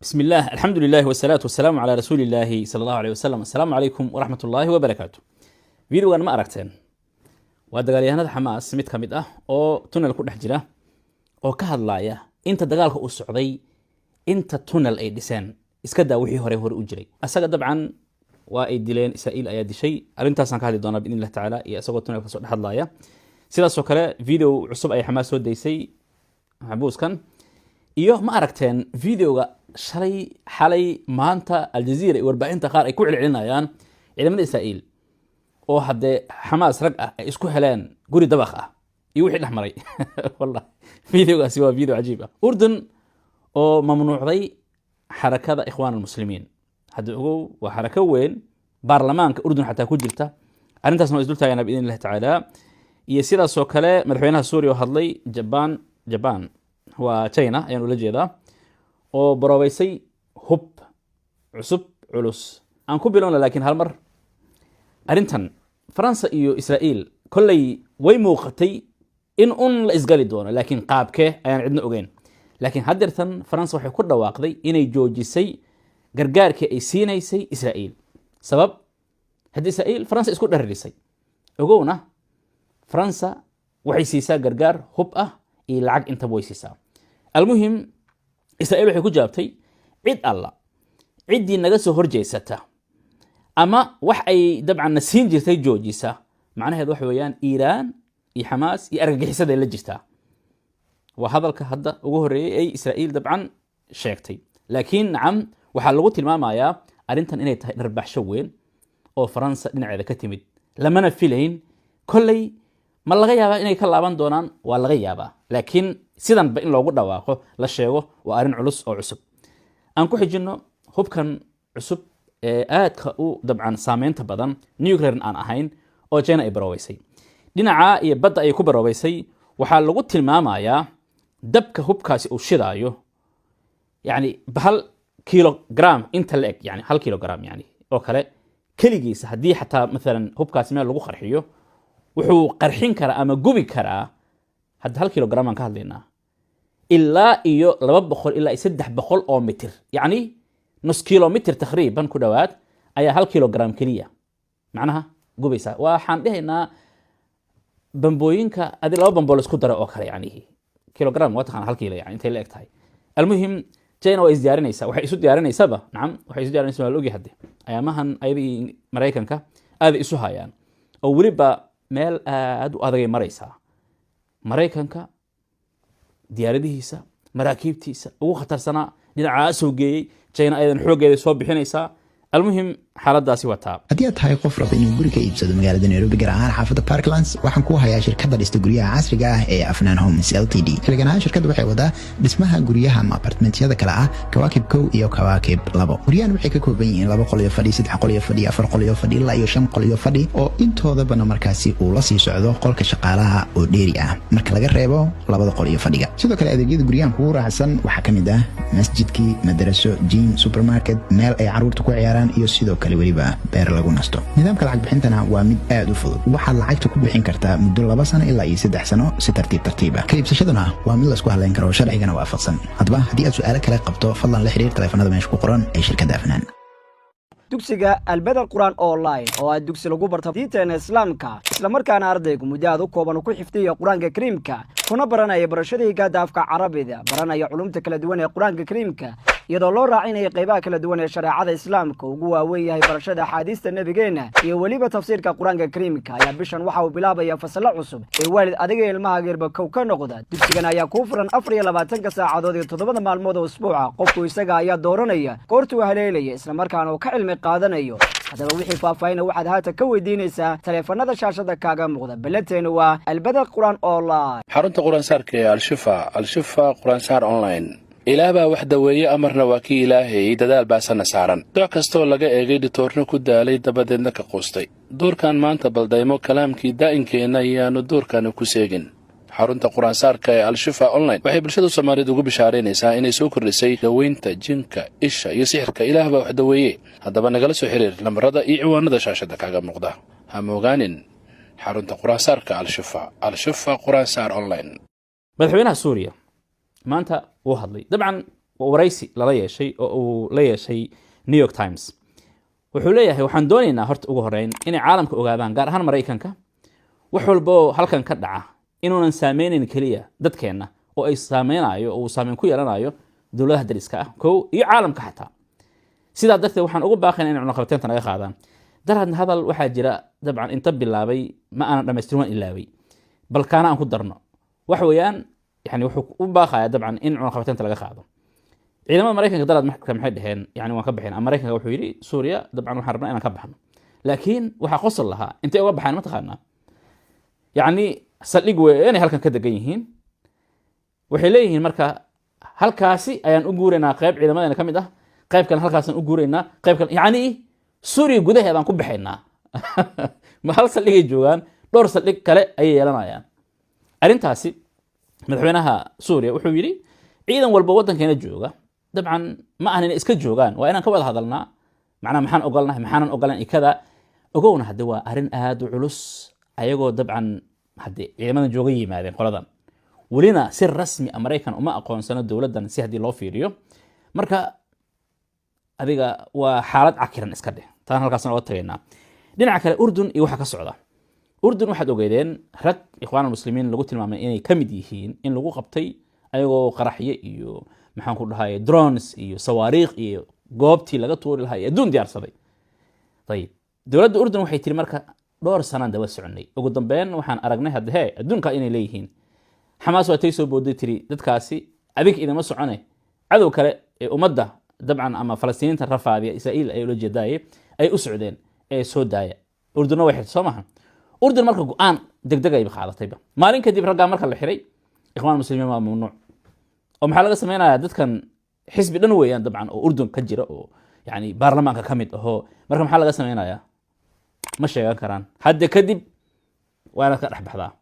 بسم الله، الحمد لله، والصلاة والسلام على رسول الله صلى الله عليه وسلم. السلام عليكم ورحمة الله وبركاته. Videogan ma aragteen? Waa dagaalyahanada Xamaas mid ka mid ah oo tunnel ku dhex jira oo ka hadlaya inta dagaalka uu socday inta tunnel ay dhiseen. Iska daa wixii hore u jiray. Asaga dabcan waa ay dileen, Israa'iil ayaa dishay. Arrintaasaan ka hadli doonaa بإذن الله تعالى, iyo isagoo tunnel kasoo dhex hadlaya. Sidaasoo kale video cusub ay Xamaas soo daysay, maxbuuskan. Iyo ma aragteen videoga shalay, xalay, maanta Aljazeera iyo warbaahinta qaar ay ku celcelinayaan ciidamada Israa'iil oo haddee Xamaas rag ah ay isku heleen guri dabaq ah iyo wixii dhex maray? Wallah, videogaasi waa video cajiib ah. Urdun oo mamnuucday xarakada Ikhwaan Almuslimiin. Hadda ogow, waa xarako weyn, baarlamaanka Urdun xataa ku jirta. Arrintaasna waa isdul taagana بإذن الله تعالى. Iyo sidaasoo kale madaxweynaha Suuriya oo hadlay. Jaban, Jaban waa China ayaan ula jeedaa, oo baroobeysay hub cusub culus. Aan ku bilowna laakiin hal mar arrintan Faransa iyo Israa'iil. Kolley way muuqatay in un la isgali doono, laakiin qaabkee ayaan cidna ogeyn. Laakiin haddeertan Faransa waxay ku dhawaaqday inay joojisay gargaarkii ay siinaysay Israa'iil. Sabab haddii Israa'iil Faransa isku dhararisay, ogowna Faransa waxay siisaa gargaar hub ah iyo lacag intaba way siisaa. Almuhim, Israa'iil waxay ku jawaabtay cid alla ciddii naga soo horjeesata ama wax ay dabcan na siin jirtay joojisa, macnaheedu waxa weeyaan Iiraan iyo Xamaas iyo argagixisaday la jirtaa. Waa hadalka hadda ugu horreeyey ay Israa'iil dabcan sheegtay. Laakiin nacam, waxaa lagu tilmaamayaa arrintan inay tahay dharbaxsho weyn oo Faransa dhinaceeda ka timid, lamana filayn. Kolley ma laga yaabaa inay ka laaban doonaan? Waa laga yaabaa, laakiin sidanba in loogu dhawaaqo, la sheego, waa arrin culus oo cusub. Aan ku xijino hubkan cusub ee aadka u dabcan saameynta badan, nuclear aan ahayn, oo China ay baroobeysay dhinaca iyo badda ay ku baroobeysay. Waxaa lagu tilmaamayaa dabka hubkaasi uu shidaayo, yani hal kilogram inta la eg, yani 1 kilogram yani oo kale keligiisa, haddii xataa maalan hubkaasi meel lagu qarxiyo, wuxuu qarxin karaa ama gubi karaa, hadda 1 kilogram aan ka hadlaynaa, ilaa iyo 200 ilaa iyo 300 oo mitir, yacni nus kilomitr تقريبا ku dhowaad ayaa 1 kilogram keliya macnaha gubaysaa. Waxaan dhihaynaa bambooyinka adi laba bambo la isku dara oo kale, yani kilogram waa taqaana hal kilo, yani intay la eg tahay. Almuhim, China waa isdiyaarinaysaa. Waxay isu diyaarinaysaba, nacam, waxay isu diyaarinaysa waa la ogyahay. Hadde ayaamahan ayadii Maraykanka aaday isu hayaan oo weliba meel aad u adagay maraysaa. Maraykanka diyaaradihiisa, maraakiibtiisa ugu khatarsanaa dhinacaa soo geeyey. China ayadan xooggeeda soo bixinaysaa. Almuhim, xaaladaasi waa taa. Haddii aad tahay qof raba inuu guri ka iibsado magaalada Nairobi, gaar ahaan xaafadda Parklands, waxaan ku hayaa shirkadda dhista guryaha casriga ah ee Afnaan Homes Ltd. Xilligan ahaan shirkadda waxay wadaa dhismaha guryaha ama apartmentyada kale ah Kawaakib 1 iyo Kawaakib 2. Guryahan waxay ka kooban yihiin laba qol iyo fadhi, saddex qol iyo fadhi, afar qol iyo fadhi, ilaa iyo shan qol iyo fadhi, oo intoodabana markaasi uu la sii socdo qolka shaqaalaha oo dheeri ah marka laga reebo labada qol iyo fadhiga. Sidoo kale adeegyada guryahan kugu raacsan waxaa ka mid ah masjidkii, madaraso, gym, supermarket, meel ay caruurta ku ciyaaraan iyo sidoo kale weliba beer lagu nasto. Nidaamka lacag bixintana waa mid aad u fudud. Waxaad lacagta ku bixin kartaa muddo 2 sano ilaa iyo 3 sano si tartiib tartiib ah. Ka iibsashaduna waa mid laisku hadlayn karo, sharcigana waafaqsan. Haddaba haddii aad su'aalo kale qabto, fadlan la xiriir taleefanada meesha ku qoran ee shirkadda Afnaan. Dugsiga Albeder Qur-aan Online oo ah dugsi lagu barto diinteena Islaamka, islamarkaana ardaygu muddo aad u kooban ku xifdiya Qur-aanka Kariimka, kuna baranaya barashada higaada afka Carabiga, baranaya culumta kala duwan ee Qur-aanka Kariimka, iyadoo loo raacinaya qaybaha kala duwan ee shareecada Islaamka ugu waaweyn yahay barashada axaadiista nebigeenna iyo weliba tafsiirka Qur-aanka Kariimka, ayaa bishan waxa uu bilaabaya fasallo cusub. Ee waalid, adiga ilmaha geerba kow ka noqda. Dugsigan ayaa kuu furan 24-ka saacadood iyo 7-da maalmood oo usbuuca. Qofku isaga ayaa dooranaya goortuu haleelaya, islamarkaana uu ka cilmi qaadanayo. Haddaba wixii faahfaahina waxaad haatan ka weydiinaysaa taleefanada shaashada kaaga muuqda. Ballanteenu waa Albeder Qur-aan Online. Xarunta quraansaarka ee Al-Shifa, Al-Shifa Quraansaar Online. Ilaah baa wax daweeye, amarna waa kii Ilaahay, dadaal baasana saaran. Doc kastoo laga eegay, dhitoorno ku daalay, dabadeedna ka quustay. Duurkan maanta baldaymo kalaamkii daa'inkeenna ayaannu duurkana ku seegin. Xarunta qur-aansaarka ee Al-Shifa Online waxay bulshada Soomaaliyeed ugu bishaaraynaysaa inay soo kordhisay daweynta jinka, isha iyo sixirka. Ilaah baa wax daweeye. Haddaba nagala soo xiriir lambarada iyo ciwaanada shaashada kaaga muuqda. Ha moogaanin xarunta qur-aansaarka Al-Shifa, Al-Shifa Qur-aansaar Online. Madaxweynaha Suuriya maanta wuu hadlay dabcan. Waraysi lala yeeshay oo uu la yeeshay New York Times, wuxuu leeyahay: waxaan doonaynaa horta ugu horeyn inay caalamka ogaadaan, gaar ahaan Maraykanka, wax walba oo halkan ka dhaca inuunan saameynayn keliya dadkeenna oo ay saameynayo oo uu saameyn ku yeelanayo dowladaha dariska ah kow iyo caalamka xataa. Sidaa darteed waxaan ugu baaqayna inay cunaqabateynta naga qaadaan. Daraadna hadal waxaa jira dabcan inta bilaabay ma aanan dhamaystirin, waan ilaaway, bal kaana aan ku darno. Waxa weeyaan, yani wuxuu u baaqaya dabcan in cunaqabateynta laga qaado ciidamada Maraykanka. Daraad marka maxay dhaheen? Yani waan ka baxeen ama Maraykanka wuxuu yidhi Suuriya dabcan waxaan rabnaa inaan ka baxno, laakiin waxaa qosol lahaa intay uga baxaan. Mataqaanaa, yacni saldhig weyn ay halkan ka degan yihiin. Waxay leeyihiin marka halkaasi ayaan u guuraynaa qayb ciidamadeena ka mid ah, qayb kale halkaasaan u guuraynaa, qayb kale yacni Suuriya gudaheedaan ku baxaynaa. Ma hal saldhigay joogaan, dhowr saldhig kale ayay yeelanayaan. Arrintaasi madaxweynaha Suuriya wuxuu yidhi ciidan walba waddankeena jooga dabcan ma ahan inay iska joogaan, waa inaan ka wada hadalnaa, macnaha maxaan ogolnahay, maxaanan ogolan ikada. Ogowna hadde waa arrin aada u culus, ayagoo dabcan hadde ciidamadan jooga yimaadeen qoladan, welina si rasmi a Maraykan uma aqoonsano dowladdan si haddii loo fiiriyo. Marka adiga waa xaalad cakiran iska dheh. Taan halkaasna oga tagaynaa. Dhinaca kale, Urdun iyo waxa ka socda Urdun, waxaad ogeydeen rag Ikhwaan Muslimiin lagu tilmaamay inay ka mid yihiin in lagu qabtay ayagoo qaraxyo iyo, maxaan ku dhahay, drones iyo sawaariikh iyo goobtii laga tuuri lahaa iyo adduun diyaarsaday. Ayib, dowladda Urdun waxay tiri marka dhowr sanaan daba soconay, ugu dambeyn waxaan aragnay hadde he adduunka inay leeyihiin. Xamaas waa tay soo booday, tiri dadkaasi adinka idinma socone, cadow kale ee ummadda dabcan ama Falastiiniinta rafaadiya, Israa'iil ay ula jeedaaye, ay u socdeen ee soo daaya. Urdunna way xirtay, soo maha? Urdun marka go-aan degdeg ayba qaadatayba maalin kadib raggaa marka la xiray. Ikhwaan Muslimiin waa mamnuuc, oo maxaa laga sameynayaa dadkan? Xisbi dhan weeyaan dabcan oo Urdun ka jira oo yani baarlamaanka ka mid ahoo. Marka maxaa laga sameynayaa? Ma sheegan karaan hadda kadib, waa inaad ka dhex baxdaa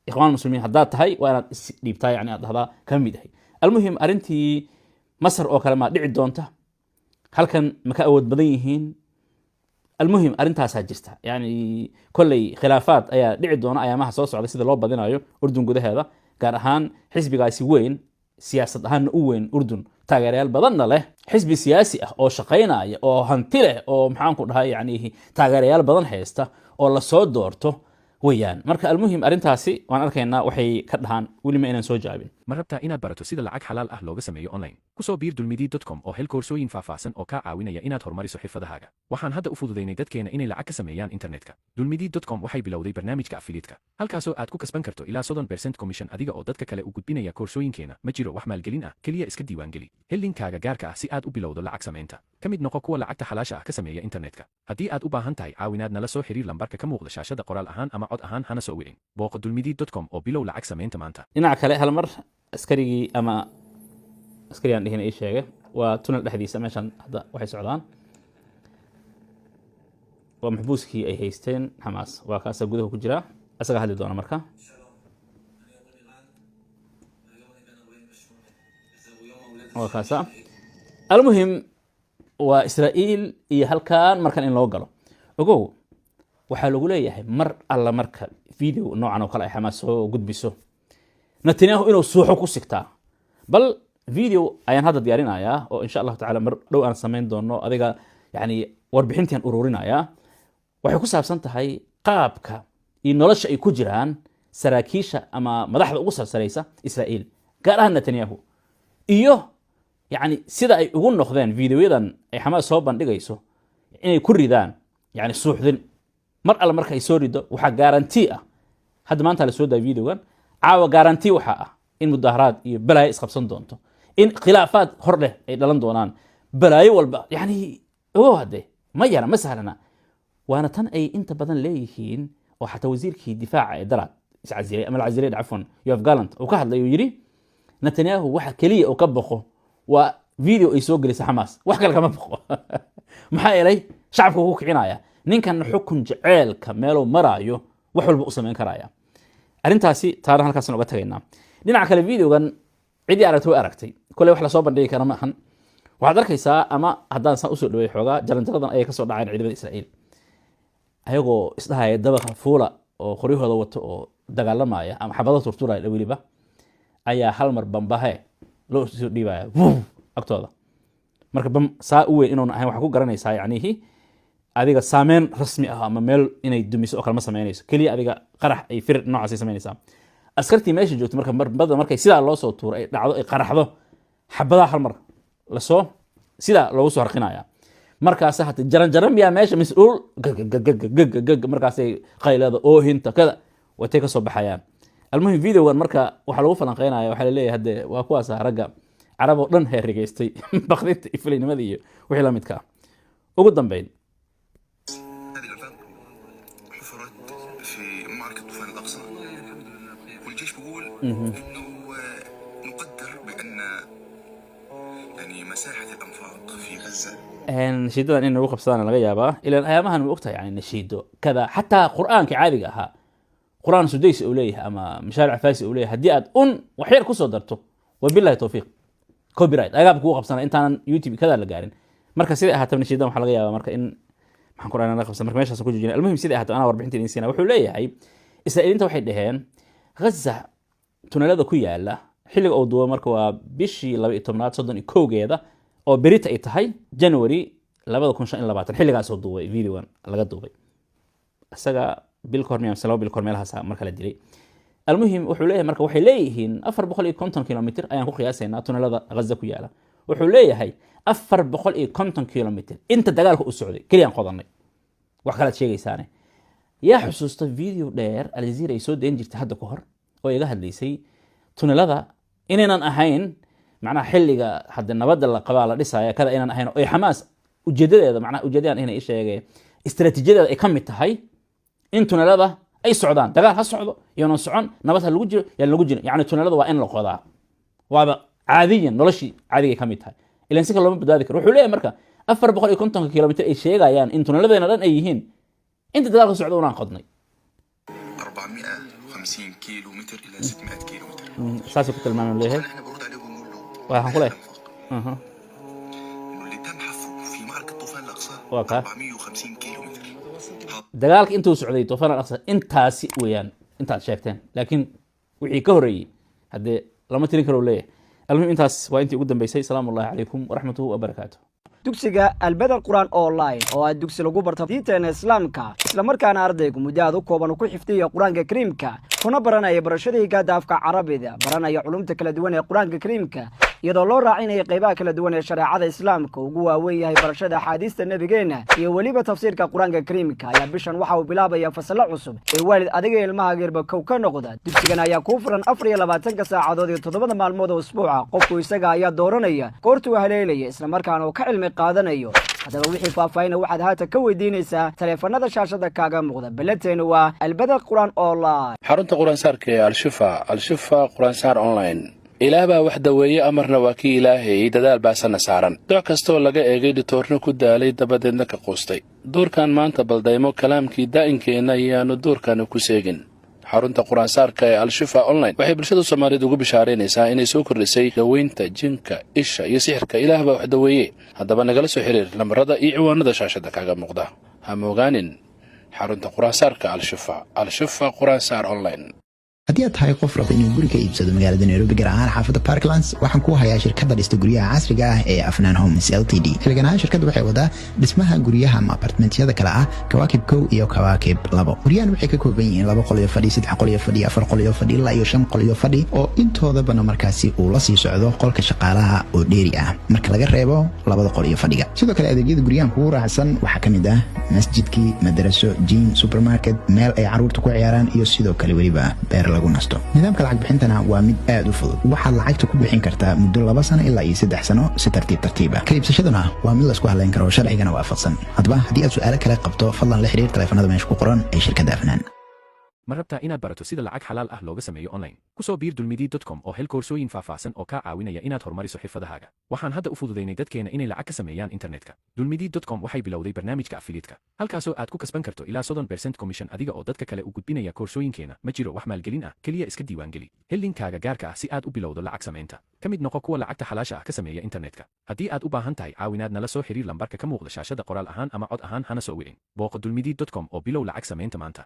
Ikhwaan Muslimiin haddaad tahay, waa inaad isdhiibtaa, yani aad dhahdaa kama mid ahay. Almuhim, arrintii Masar oo kale maa dhici doonta halkan? Ma ka awood badan yihiin? Almuhim, arrintaasaa jirta. Yani kolley khilaafaad ayaa dhici doona ayaamaha soo socda sida loo badinayo Urdun gudaheeda, gaar ahaan xisbigaasi weyn, siyaasad ahaanna u weyn Urdun, taageerayaal badanna leh, xisbi siyaasi ah oo shaqaynaya oo hanti leh oo, maxaan ku dhahay, yani taageerayaal badan haysta oo lasoo doorto weeyaan. Marka almuhim, arrintaasi waan arkaynaa waxay ka dhahaan, weli ma inaan soo jawaabin. Ma rabtaa inaad barato sida lacag xalaal ah looga sameeyo online? Ku soo biir dulmidi.com oo hel koorsooyin faahfaahsan oo kaa caawinaya inaad horumariso xirfadahaaga. Waxaan hadda u fududaynay dadkeena inay lacag ka sameeyaan internetka. Dulmidi.com waxay bilowday barnaamijka affiliate-ka, halkaasoo aad ku kasban karto ilaa 30% commission adiga oo dadka kale u gudbinaya koorsooyinkeena. Ma jiro wax maalgelin ah, keliya iska diiwaangeli. Hel linkaaga gaarka ah si aad u bilowdo lacag samaynta. Ka mid noqo kuwa lacagta xalaasha ah ka sameeya internetka. Haddii aad u baahan tahay caawinaad, nala soo xiriir lambarka ka muuqda shaashada, qoraal ahaan ama cod ahaan, hana soo wicin. Booqo dulmidi.com oo bilow lacag samaynta maanta. Dhinaca kale, hal mar askarigii ama askarigaan dhihin ii sheegay, waa tunnel dhexdiisa meeshan hadda waxay socdaan, waa maxbuuskii ay haysteen Xamaas, waa kaasa gudaha ku jira, isaga hadli doona marka. אני אורן לירן, והיום אני בן 48, וזהו יום ההולדת Waa kaasa. Almuhim, waa Israa'iil iyo halkan markan in loo galo. Ogow, waxaa lagu leeyahay mar alla marka video noocan oo kale ay Xamaas soo gudbiso, Netanyahu inuu suuxo ku sigtaa. Bal video ayaan hadda diyaarinayaa oo insha Allahu tacala mar dhow aan samayn doono. Adiga yani warbixintian ururinayaa, waxay ku saabsan tahay qaabka iyo nolosha ay ku jiraan saraakiisha ama madaxda ugu sarsaraysa Israa'iil, gaar ahaan Netanyahu, iyo yani sida ay ugu noqdeen videoyadan ay Xamaas soo bandhigayso inay ku ridaan yani suuxdin. Mar alle marka ay soo rido, waxaa guarantee ah, hadda maanta la soo daaya videogan caawa, guarantee waxaa ah in mudaharaad iyo balaayo isqabsan doonto, in khilaafaad hor leh ay dhalan doonaan, balaayo walba. Yani ogow, hadde ma yara, ma sahlana. Waana tan ay inta badan leeyihiin oo xataa wasiirkii difaaca ee daraad iscasilay ama la casilay, cafwan, Yoav Gallant, uu ka hadlay oo yidhi Netanyahu waxa keliya uu ka boqo waa video ay soo gelisa Xamaas, wax kale kama boqo. Maxaa yeelay shacabka ku kicinaya ninkan xukun jeceelka meeluu maraayo, wax walba u samayn karaya. Arrintaasi taana halkaasaan uga tagaynaa. Dhinaca kale, videogan ciddii aragtay way aragtay, koley wax lasoo bandhigi kara ma ahan. Waxaad arkaysaa, ama haddaan saan usoo dhawey xoogaa, jaranjaradan ayay kasoo dhaceen ciidamada Israa'iil ayagoo isdhahaya dabaqa fuula oo qoryahooda wato oo dagaalamaya ama xabado turturaya weliba, ayaa hal mar bambahe loo soo dhiibaya. Agtooda marka bam saa u weyn inuuna ahayn waxaa ku garanaysaa, yacnihi adiga saameyn rasmi ah ama meel inay dumiso oo kale ma sameynayso. Keliya adiga qarax ay fir noocaasay samaynaysaa. Askartii meesha joogto marka bambada markay sidaa loo soo tuuro, ay dhacdo, ay qaraxdo, xabadaha hal mar lasoo sidaa loogu soo harqinaya. Markaas hata jaran jaran miyaa meesha mas-uul gagagagagagag, markaasay qaylada, oohinta kada watay ka soo baxayaan. Almuhim, videogan marka waxaa lagu falanqeynaya, waxaa laleeyahay hadde waa kuwaasa ragga Carab oo dhan heer rigeystay baqdinta iyo filaynimada iyo wixii la midka ah. Ugu dambeyn, هذه الأنفاق حفرت في معركة طوفان الأقصى، والجيش بيقول إنه نقدر بأن يعني مساحة الأنفاق في غزة Nashiidadan in lagu qabsadaan laga yaabaa, ilan ayaamahan ma ogtahay, yani nashiido kada, xataa Qur-aanka caadiga ahaa, Qur-aan Sudaysi uu leeyahay ama Mashaaric Fasi uu leeyahay, haddii aad un wax yar kusoo darto, wabillahi towfiiq, copyright agaab kugu qabsana intaanan YouTube kada la gaarin. Marka siday ahaataba, nashiidadan waxaa laga yaabaa marka in maxaan ku dhahnaa laga qabsan. Marka meeshaas ku joojina. Almuhim, siday ahaataba, anaa warbixinta idin siina. Wuxuu leeyahay, Israa'iiliinta waxay dhaheen Ghaza tunelada ku yaala xilliga uu duubo marka waa bishii 12aad 31-keeda, oo berita ay tahay January 2025. Xilligaasoo duubay videogan laga duubay isaga bil kahor miya mise 2 bil kahor meelahaas marka la dilay. Almuhim, wuxuu leeyahay marka waxay leeyihiin 450 kilomitr ayaan ku qiyaasaynaa tunelada Ghaza ku yaala. Wuxuu leeyahay 450 kilomitr inta dagaalka u socday keliyaan qodanay. Wax kalaad sheegaysaane, yaa xusuusta video dheer Aljazeera ay soo dayn jirtay hadda ka hor oo iga hadlaysay tunelada inaynan ahayn macnaha xilliga hadda nabadda la qabaa la dhisaya kada inaan ahayn, oo ay Xamaas ujeedadeeda, macnaha ujeedadan inay sheegay istaraatiijiyadeeda ay ka mid tahay in tunelada ay socdaan, dagaal ha socdo yoonan socon, nabad ha lagu jiro yaan lagu jirin, yacni tunelada waa in la qodaa, waaba caadiyan noloshii caadigay ka mid tahay, ilan si kale looma badbaadi karo. Wuxuu leeyahay marka 450-ka kilomitr ay sheegayaan in tuneladeena dhan ay yihiin, inta dagaalka socda unaan qodnay. 450 كيلو متر إلى 600 كيلو متر. Saasay ku tilmaaman leeyahay. طبعا احنا برد عليه وبنقول له waxaan ku leeyahay انه اللي تم حفره في معركة طوفان الأقصى waa kaa. 450 كيلو متر. Dagaalka intuu socday Toofaan Al Aqsa intaasi weeyaan intaad sheegteen, laakiin wixii ka horreeyey haddee lama tirin karo leeyahay. Almuhim, intaas waa intii ugu dambeysay. Salaamu ullahi calaykum waraxmatuhu wabarakaatu. Dugsiga Albedel Qur-aan Online, oo ah dugsi lagu barto diinteena Islaamka, islamarkaana ardaygu muddo aad u kooban uu ku xifdiyo Qur-aanka Kariimka, kuna baranaya barashada higaada afka Carabiga, baranaya culumta kala duwan ee Qur-aanka Kariimka, iyadoo loo raacinaya qaybaha kala duwan ee shareecada Islaamka ugu waaweyn yahay barashada axaadiista nebigeenna iyo weliba tafsiirka Qur-aanka Kariimka, ayaa bishan waxa uu bilaabaya fasallo cusub. Ee waalid, adiga ilmaha geerba kow ka noqda. Dugsigan ayaa kuu furan 24-ka saacadood iyo 7-da maalmood oo usbuuca. Qofku isaga ayaa dooranaya goortuu haleelaya, islamarkaana uu ka cilmi qaadanayo. Haddaba wixii faahfaahina waxaad haatan ka weydiinaysaa taleefanada shaashada kaaga muuqda. Ballanteenu waa Albedel Qur-aan Online. Xarunta Quraansaarka ee Al-Shifa, Al-Shifa Quraansaar Online. Ilaah baa wax daweeye, amarna waa kii Ilaahay, dadaal baasana saaran. Doc kastoo laga eegay, dhitoorno ku daalay, dabadeedna ka quustay. Duurkan maanta baldaymo kalaamkii daa'inkeenna ayaannu duurkana ku seegin. Xarunta Qur-aansaarka ee Al-Shifa Online waxay bulshada Soomaaliyeed ugu bishaaraynaysaa inay soo kordhisay daweynta jinka, isha iyo sixirka. Ilaah baa wax daweeye. Haddaba nagala soo xiriir lambarada iyo ciwaanada shaashada kaaga muuqda. Ha moogaanin xarunta Qur-aansaarka Al-Shifa, Al-Shifa Qur-aansaar Online. Haddii aad tahay qof raba inuu guri ka iibsado magaalada Nairobi, gaar ahaan xaafadda Parklands, waxaan kuu hayaa shirkadda dhista guryaha casriga ah ee Afnaan Homes Ltd. Xilligan ahaan shirkadda waxay wadaa dhismaha guryaha ama apartmentyada kale ah Kawaakib 1 iyo Kawaakib 2. Guryahan waxay ka kooban yihiin 2 qol iyo fadhi, 3 qol iyo fadhi, 4 qol iyo fadhi, ilaa iyo 5 qol iyo fadhi, oo intoodabana markaasi uu la sii socdo qolka shaqaalaha oo dheeri ah marka laga reebo labada qol iyo fadhiga. Sidoo kale adeegyada guryahan kugu raacsan waxaa ka mid ah masjidkii, madaraso, gym, supermarket, meel ay caruurta ku ciyaaraan iyo sidoo kale weliba beer lagu nasto. Nidaamka lacag bixintana waa mid aad u fudud. Waxaad lacagta ku bixin kartaa muddo 2 sano ilaa iyo 3 sano si tartiib tartiiba. Ka iibsashaduna waa mid laysku hadlayn karo, sharcigana waafaqsan. Haddaba haddii aad su'aalo kale qabto, fadlan la xiriir taleefanada meesha ku qoran ee shirkadda Afnaan. Ma rabtaa inaad barato sida lacag xalaal ah looga sameeyo online? Ku soo biir dulmidi.com oo hel koorsooyin faahfaahsan oo kaa caawinaya inaad horumariso xirfadahaaga. Waxaan hadda u fududaynay dadkeena inay lacag ka sameeyaan internetka. Dulmidi.com waxay bilowday barnaamijka affiliate-ka, halkaasoo aad ku kasban karto ilaa 30% commission adiga oo dadka kale u gudbinaya koorsooyinkeena. Ma jiro wax maalgelin ah, keliya iska diiwaangeli. Hel linkaaga gaarka ah si aad u bilowdo lacag samaynta. Ka mid noqo kuwa lacagta xalaasha ah ka sameeya internetka. Haddii aad u baahan tahay caawinaad, nala soo xiriir lambarka ka muuqda shaashada, qoraal ahaan ama cod ahaan, hana soo wicin. Booqo dulmidi.com oo bilow lacag samaynta maanta.